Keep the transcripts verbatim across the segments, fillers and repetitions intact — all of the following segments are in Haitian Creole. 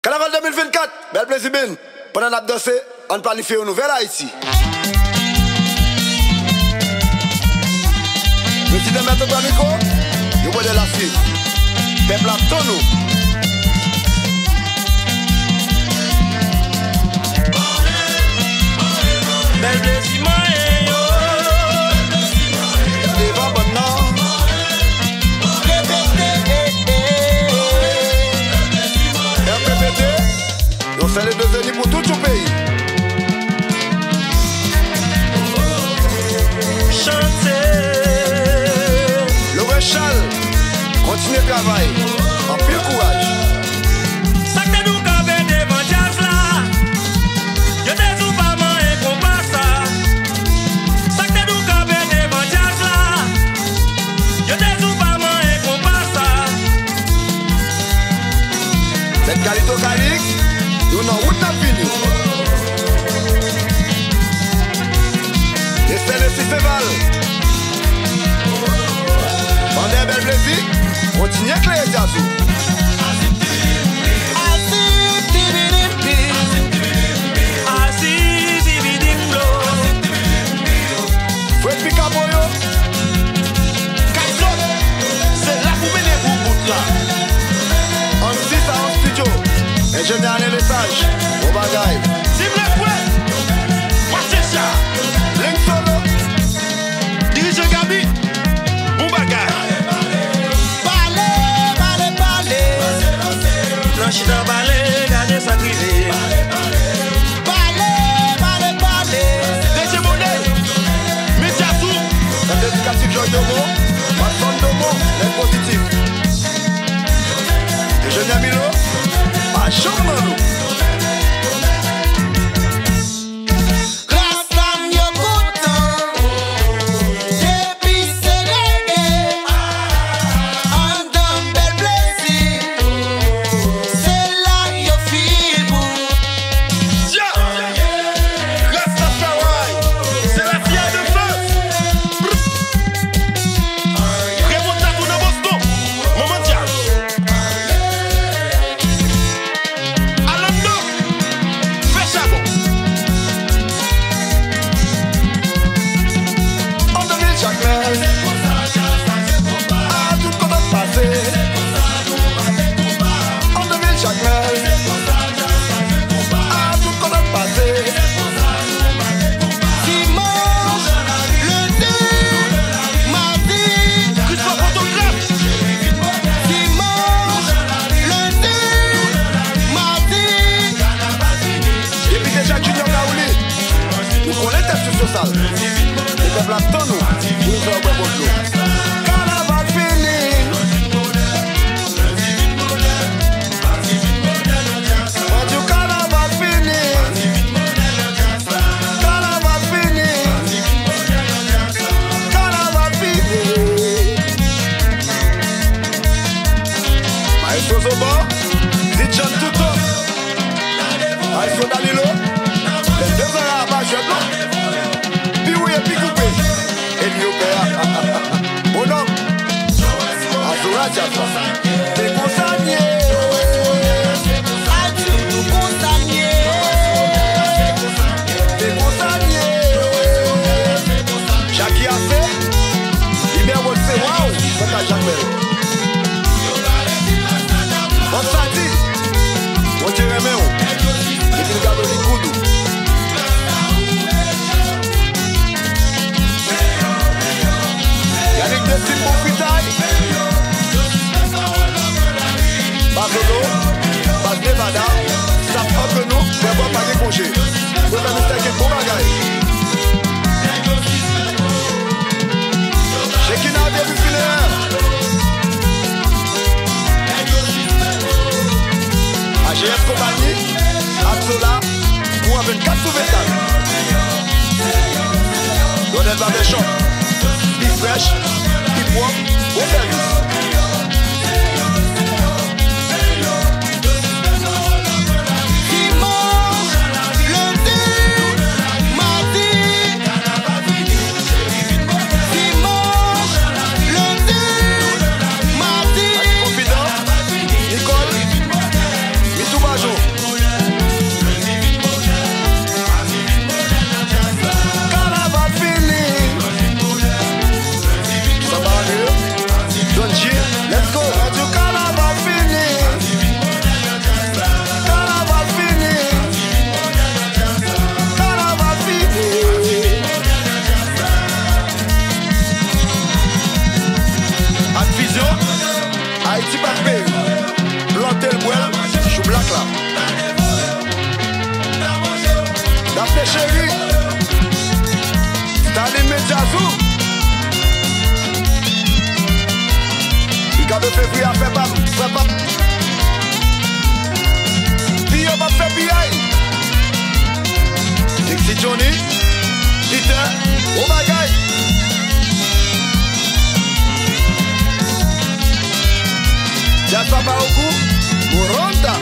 Kanaval de mil vennkat, Bèl Plezi Band. Pandan n ap danse, ann planifye yon nouvèl Ayiti. Prezidan Mèt Antoine Rico, yon modèl a swiv. Pèp la ap tann ou. Bèl Plezi manyen yo. Devan bann nan. Repete, eh, eh. R P P T, yon sèl e de zeni pou tout yon peyi. Chante. Laurent Charles, kontinye travay. Anpil kouraj. Sa k te di w kanpe devan djaz la? Yo te di w pa manyen konpa sa. Sa k te di w kanpe devan djaz la? Yo te di w pa manyen konpa sa. Mèt Kalito Kalix, nou nan wout n ap vini. Estelle Siseval, Vander Bèl Plezi, kontinye klere djaz ou. Azi, dibidim, di. Azi, dibidim, blo. Fred Pikapoyo, Kay Zòt, se la pou mennen gwo bout la. Ann di sa an estidyo. Enjenyè Alain Lesage, bon bagay. Tim Lefwè, Patricia, Leng Solo, dirijan Gaby, bon bagay. Pale, pale, pale. Nan chita pale, gade sa k rive. Pale, pale, pale. Deje Bonè, Medya Sou. Nan dedikatif Joy Domon, Watson Domon, nèg pozitif. Enjenyè Milo, pa janm nan nou. Rasta m yo kontan, depi se rege, anndan Bèl Plezi, se la yo fibou. Dja! Rastafari, c'est la fierté de France. Remonta tou nan Boston, manman djaz. Alando, fè chabon. Anndan vil Jakmèl, a tout kote n pase. Anndan vil Jakmèl, a tout kote n pase. Dimanch, lendi, madi. Christophe Photographe. Dimanch, lendi, madi. Depite Jacques Junior Caroly, nou konnen tèt sou sosyal. E pèp la ap tann nou pou nou fè yo bwè bon dlo. Kanaval fini. Mwen di w kanaval fini. Kanaval fini. Kanaval fini. Maestro Zobo, Zidjan Touto, Maestro Danilo, les deux Zara pa jwèt non. Pi wouye, pi koupe. Eli Obè a. Bonòm. Azora Djaz la. Se konsa n ye. Al di w tou konsa n ye. Se konsa n ye. Jackie Afe, Hubert Wodse, waw, fòk a Jakmèl. Bon, sa di, Bondye renmen w, epi l gade w, li koud ou. Yannick Desip, bon fritay. Barcelo, Bas Nevada, staff Entre Nous, Trevor pa gen konje. Mwen fè mistè gen bon bagay. Shekina depi file. A G F Konpayi, Absola, kouran vennkat sou vennkat. Ronel Barbershop, pi frèch, pi pwòp, bon sèvis. Dimanch, lendi, madi. Dimanch, lendi, madi. Konfidan, Nicole, Mitou Bajon. Djazou. Li ka de fevriye a fè pa m, fè pa m. Piyo p ap fè piyay. Sexy Johnny, Peter, bon bagay. Jazz Papa Okou, Moronta.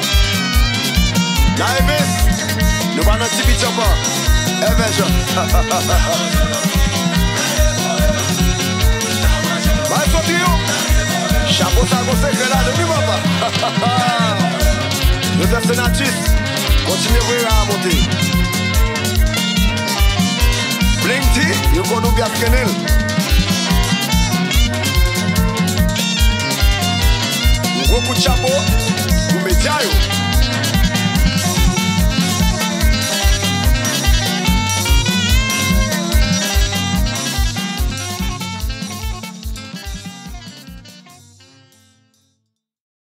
Naeves, nou pa nan ti piti ankò. Evè Jean. Bay soti yo. Chapo sa gon sekrè ladan wi papa. Joseph Senatus, kontinye voye ra a monte. Bling T, yo konn ou byen kenel. Yon gwo kout chapo pou medya yo.